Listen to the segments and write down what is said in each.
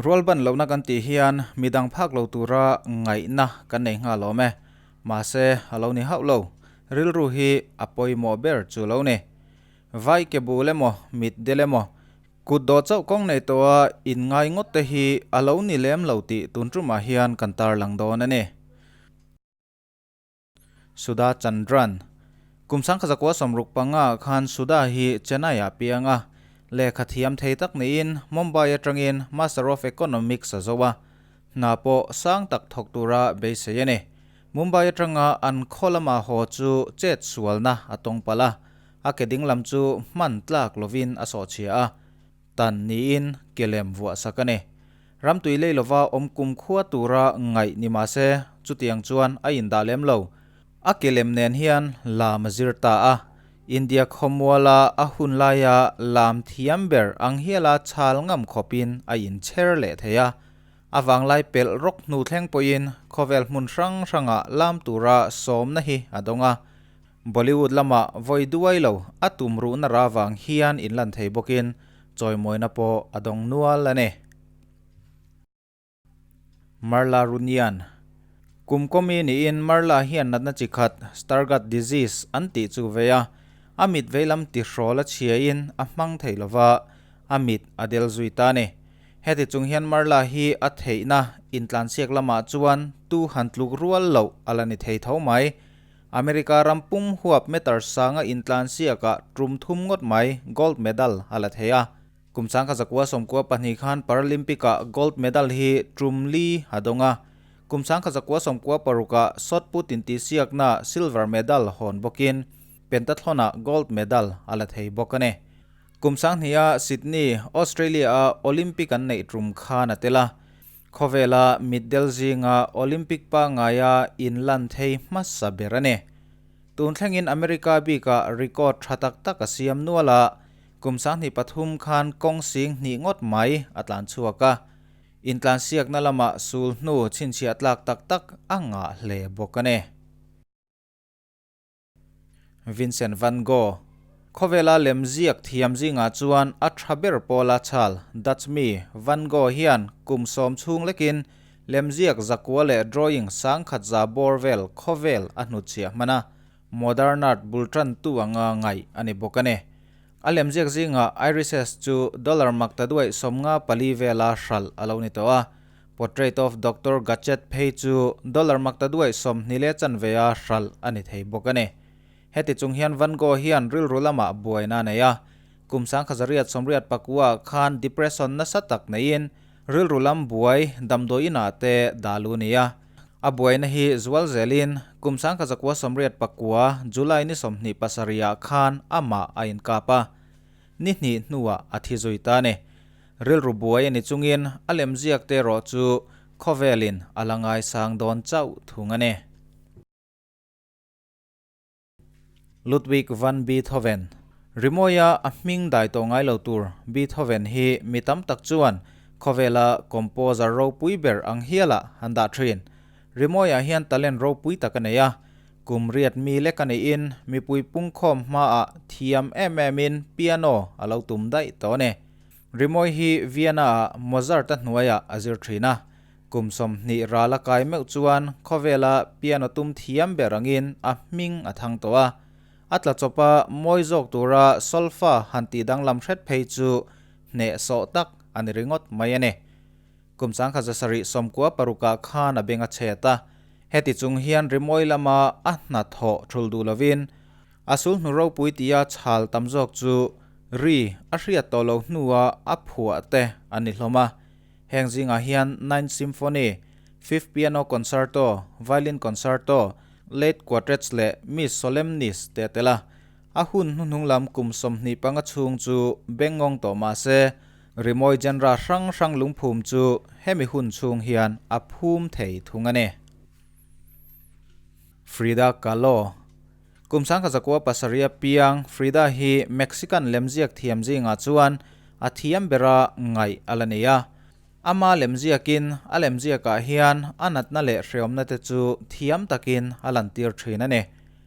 Rualban lohna kan tih hian midang phak lo tura ngaihna kan nei nghal awm e. Mahse, a lo ni hauh lo. Rilru hi a pawimawh ber chu lo ni. Vai ke bul emaw, mit del emaw, kut dawh chauh kawng nei tawha inngai ngawt te hi a lo ni lem lo tih tun tumah hian kan tarlang dawn a ni. Sudha Chandran. Kum sangkhazakua 65 ah khan Sudha hi Chennai ah piang a, lehkha thiam thei tak niin Mumbai atangin Master of Economics a zo a, hna pawh sang tak thawk tura beisei a ni. Mumbai atanga an khaw lama haw chu chet sualna a tawng palh a, a ke ding lam chu hman tlak lovin a sawhchhia a, tan niin ke lem vuah sak a ni. Ramtui lei lova awm kum khua tura ngaih ni mah se, chutiang chuan a indah lem lo. A ke lem nen hian lam a zir ta a, India khawmuala a hun laia lam thiam ber ang hiala chhal ngam khawpin a inchher leh thei a. A vanglai pelh rawk hnu thleng pawhin khawvel hmun hrang hrangah lam tura sawmna hi a dawng a. Bollywood lamah vawi duai lo a tum ruhna ra vang hian inlan thei bawkin chawimawina pawh a dawng nual a ni. Marla Runyan Kum kawmi niin Marla hian natna chi khat Stargardt disease an tih chu vei a, a mit veilam tihrawl a chhiain a hmang thei lova, a mit a del zui ta a ni. Heti chung hian Marla hi a theihna intlansiak lamah chuan tu han tluk rual loh a la ni thei tho mai. America ram pum huap meter sanga intlansiakah tum thum ngawt mai gold medal a la thei a. Kum sangkha zakua 92 khan Paralympic-ah gold medal hi tum li a dawng a. Kum sangkha zakua 96-ah shot put intihsiakna silver medal hawn bawkin pentathlon-ah gold medal a la thei bawk a ni. Kum sanghniha Sydney, Australia-a Olympic an neih tum khan a tel a. Khawvela mitdel zinga Olympic pangaia inlan thei hmasa ber a ni. Tun thlengin America bikah record tha tak tak a siam nual a, kum 23 khan kawng sing hnih ngawt mai a tlan chhuak a. Intlansiakna lamah sul hnu chhinchhiah tlak tak tak a ngah hle bawk a ni. Vincent van Gogh, Khawvela lemziak thiam zingah chuan a tha ber pawla chhal Dutch mi Van Gogh hian kum 10 chhung lekin lemziak zakua leh drawing sangkhat za bawr vel khawvel a hnutchhiah hman a, modern art bul tantu anga ngaih a ni bawk a ni. A lemziak zingah Irises chu dollar makta duaih 54 vela hralh a lo ni tawh a, Portrait of Doctor Gachet phei chu dollar makta duaih 20 leh chanvea hralh a ni thei bawk a ni. Heti chung hian Van Gogh hian rilru lamah buaina a nei a, kum 1989 khan depression nasa tak neiin rilru lam buai damdawi inah te dah lu ni a. A buaina hi zual zelin kum 1989 July ni 27 ah khan amah a inkap a, ni hnih hnuah a thi zui ta a ni. Rilru buai a ni chungin a lemziak te erawh chu khawvelin a la ngaisang dawn chauh thung a ni. Ludwig van Beethoven Rimawia a hming dai tawh ngai lo tur Beethoven hi mi tam tak chuan khawvela composer ropui ber ang hialah han dah thin. Rimawia hian talent ropui tak a nei a, kum riat mi lek a neihin mipui pungkhawm hmaah thiam em emin piano a lo tum daih tawh a ni. Rimawi hi Vienna-ah Mozart-a hnuaiah a zir thin a, kum 20 ral a kai meuh chuan khawvela piano tum thiam ber angin a hming a thang tawh a. A tla chawpa mawi zawk tura solfa han tih danglam hret phei chu hnehsawh tak a ni ringawt mai a ni. Kum 1796 khan a beng a chhet a, heti chung hian rimawi lama a hnathawh thul duh lovin A sulhnu ropui tia chhal tam zawk chu ri a hriat tawh lo hnua a phuah te a ni hlawm a. Heng zingah hian Ninth Symphony, Fifth Piano Concerto, Violin Concerto, Late Quartets leh Miss Solemnis te a tel a. A hun hnuhnung lam kum 25 chhung chu bengngawng tawh mah se, rimawi genre hrang hrang lungphum chu hemi hun chhung hian a phum thei thung a ni. Frida Kahlo Kum 1907 piang Frida hi Mexican lemziak thiam zingah chuan a thiam bera ngaih a la nei a. Ama lemziakin a lemziakah hian a natna leh hreawmna te chu thiam takin a lantir thin a ni.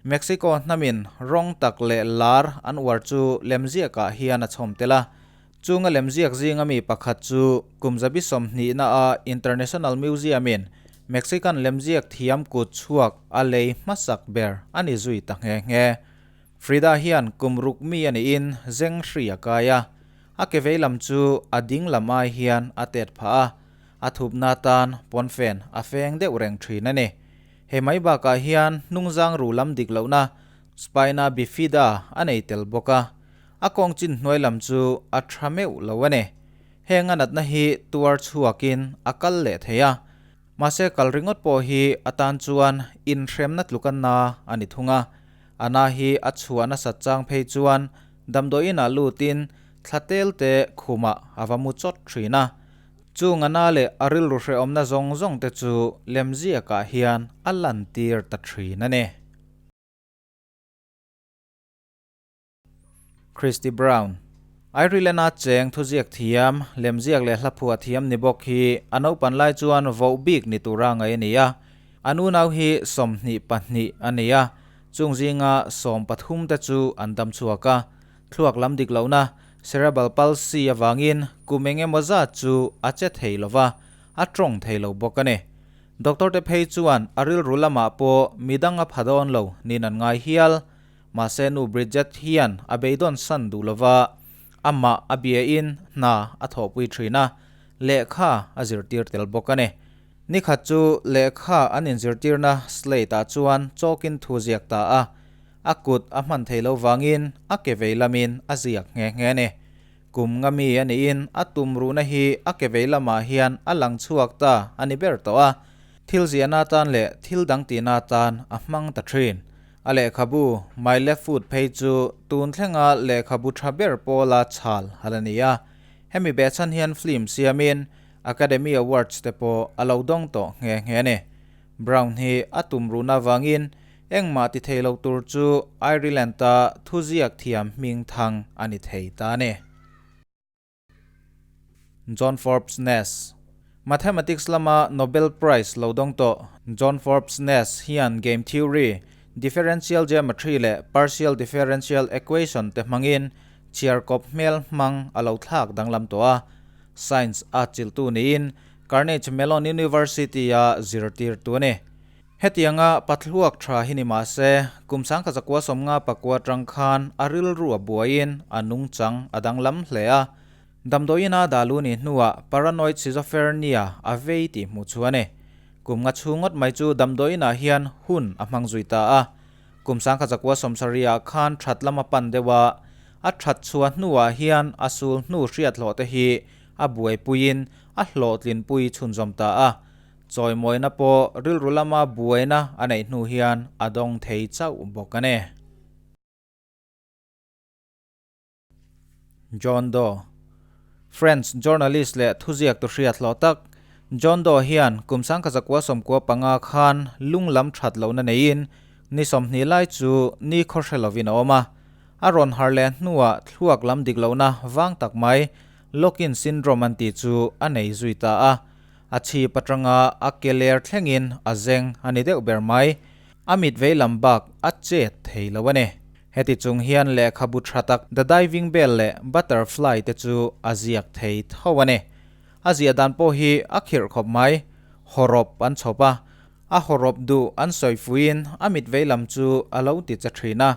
Mexico hnamin rawng tak leh lar an uar chu lemziakah hian a chhawm tel a. Chunga lemziak zinga mi pakhat chu kum zabi sawmhnihna a International Museum in Mexican lemziak thiam kut chhuak a lei hmasak ber a ni zui ta nghe nghe. Frida hian kum ruk mi a niin zeng hri a kai a, a ke vei lam chu a ding lam ai hian a tet phah a, a thupna tan pawnfen a feng deuh reng thin a ni. He mai bakah hian hnungzang ru lam dik lohna spina bifida a nei tel bawk a, a kawng chin hnuai lam chu a tha meuh lo a ni. Heng a natna hi tuar chhuakin a kal leh thei a, Mahse kal ringawt pawh hi a tan chuan inhremna tluk a na a ni thung a. A na hi a chhuah nasat chang phei chuan damdawiin ah lutin thla tel te khumah a va mu chawt thin a. Chung a na leh a rilru hrehawmna zawng zawng te chu lemziakah hian a lantir ta thin a ni. Christy Brown, Ireland-a cheng thuziak thiam, lemziak leh hlaphuah thiam ni bawk hi a naupan lai chuan voh bik ni tura ngaih a ni a. An unau hi 22 a ni a, chung zinga 13 te chu an dam chhuak a. Thluak lam dik lohna, cerebral palsy, avangin kum eng emaw zat chu a che thei lo va, a tawng thei lo bawk a ni. Doctor te phei chuan a rilru lamah pawh midang a pha dawn lo niin an ngai hial. Mahse nu Bridget hian a beidawn san duh lova, amah a biain hna a thawhpui thin a, lehkha a zirtir tel bawk a ni. Nikhat chu lehkha an inzirtirna slate-ah chuan chawkin thu ziak ta a, a kut a hman thei lo vangin a ke vei lamin a ziak nghe nghe a ni. Kum nga mi a niin a tum ruhna hi a ke vei lamah hian a lang chhuak ta a ni ber tawh a, thil ziahna atan leh thil dang tihna atan a hmang ta thin. A lehkhabu My Left Foot phei chu tun thlenga lehkhabu tha ber pawla chhal a la ni a. Hemi behchhan hian film siamin Academy Awards te pawh a lo dawng tawh nghe nghe a ni. Brown hi a tum ruhna avangin engmah ti thei lo tur chu Ireland-a thuziak thiam hming thang a ni thei ta a ni. John Forbes Nash, Mathematics lama Nobel Prize lo dawng tawh John Forbes Nash hian game theory, differential geometry leh partial differential equation te hmangin chhiar kawp hmel hmang a lo thlak danglam tawh a. Science a chilhtu niin Carnegie Mellon University-a zirtirtu a ni. Hetianga pathluak tha hi ni mah se, kum 1959 atang khan a rilru a buaiin a nungchang a danglam hle a. Damdawiina dah lu nih hnuah paranoid schizophrenia a vei tih hmuh chu a ni. Kum nga chhung ngawt mai chu damdawiinah hian hun a hmang zui ta a. Kum 1970 khan that lam a pan deuh a, a that chhuah hnuah hian a sul hnu hriat hlawh te hi a buaipuiin a hlawhtlinpui chhunzawm ta a. Chawimawina pawh rilru lama buaina a neih hnu hian a dawng thei chauh bawk a ni. John Doe, French journalist leh thuziak tu hriat hlawh tak John Doe hian kum 1995 khan lung lam that lohna neiin ni 20 lai chu ni khaw hre lovin a awm a. A rawn har leh hnuah thluak lam dik lohna vang tak mai Lock-in syndrome an tih chu a nei zui ta a. A chhip atanga a ke ler thlengin a zeng a ni deuh ber mai. A mit vei lam bak a chet thei lo a ni. Heti chung hian lehkhabu tha tak The Diving Bell leh Butterfly te chu a ziak thei tho a ni. A ziah dan pawh hi a khirh khawp mai. Hawrawp an chhawp a, a hawrawp duh an sawi fuiin a mit vei lam chu a lo ti che thin a.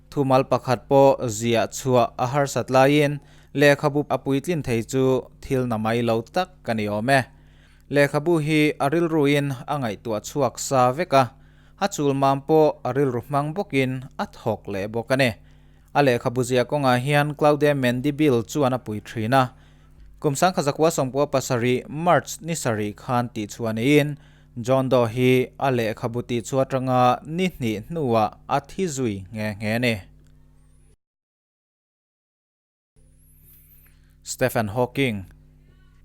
Thumal pakhat pawh ziah chhuah a harsat laiin lehkhabu a puitlin thei chu thil na mai lo tak ka ni awm e. Lehkhabu hi a rilruin a ngaihtuah chhuak sa vek a, a chul mam pawh a rilru hmang bawkin a thawk leh bawk a ni. A lehkhabu ziah kawngah hian Claude Mendibil chuan a pui thin a. Kum 1997 March ni sarih khan tihchhuah niin John Doe hi a lehkhabu tihchhuah atanga ni hnih hnuah a thi zui nghe nghe a ni. Stephen Hawking,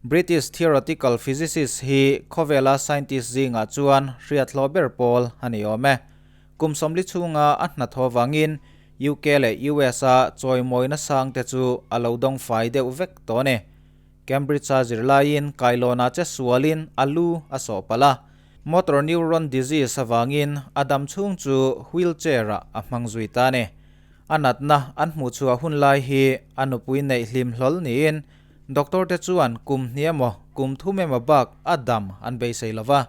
British theoretical physicist hi khawvela scientist zingah chuan hriathlawh ber pawl a ni awm e. Kum 40 chhunga a hnathawh vangin UK leh US-a chawimawina sang te chu a lo dawng fai deuh vek tawh a ni. Cambridge-a zirlaiin kailawnah che sualin a lu a sawh palh a, motor neuron disease avangin a dam chhung chu wheelchair-ah a hmang zui ta a ni. A natna an hmuh chhuah hun lai hi a nupui neih hlim hlawl niin doctor te chuan kum hnih emaw kum thum emaw bak a dam an beisei lo va,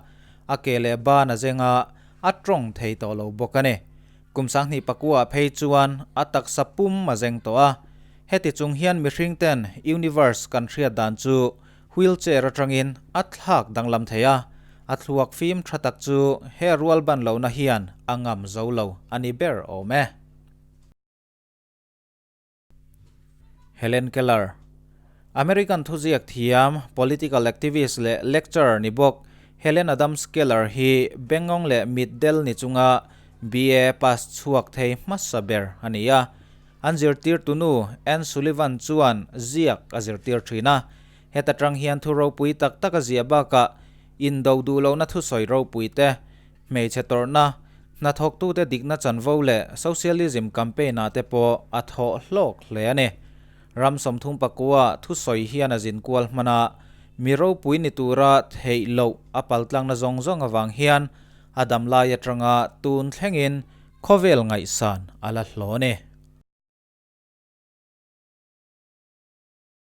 a ke leh ban a zeng a, a tawng thei tawh lo bawk a ni. Kum sanghnih pakua ah phei chuan a taksa pum a zeng tawh a. Heti chung hian mihring ten universe kan hriat dan chu wheelchair atangin a thlak danglam thei a, a thluak fim tha tak chu he rual ban lohna hian a ngam zo lo a ni ber awm e. Helen Keller, American thuziak thiam, political activist leh lecturer ni bawk Helen Adams Keller hi Bengong leh Mitdel ni chunga BA pass chhuak thei hmasa ber a ni a. An zirtirtu nu Anne Sullivan chuan ziak a zirtir thin a. Heta tang hian thu ropui tak tak a ziah bakah indo duh lohna thusawi ropui te, Hmeichhe tawrhna, hnathawktute dikna chanvo leh socialism campaign-ah te pawh a thawh hlawk hle a ni. Ram 34 thusawi hian a zin kual hman a, mi ropui ni tura theih loh a paltlangna zawng zawng avang hian a dam lai atanga tun thlengin khawvel ngaihsan a la hlaw a ni.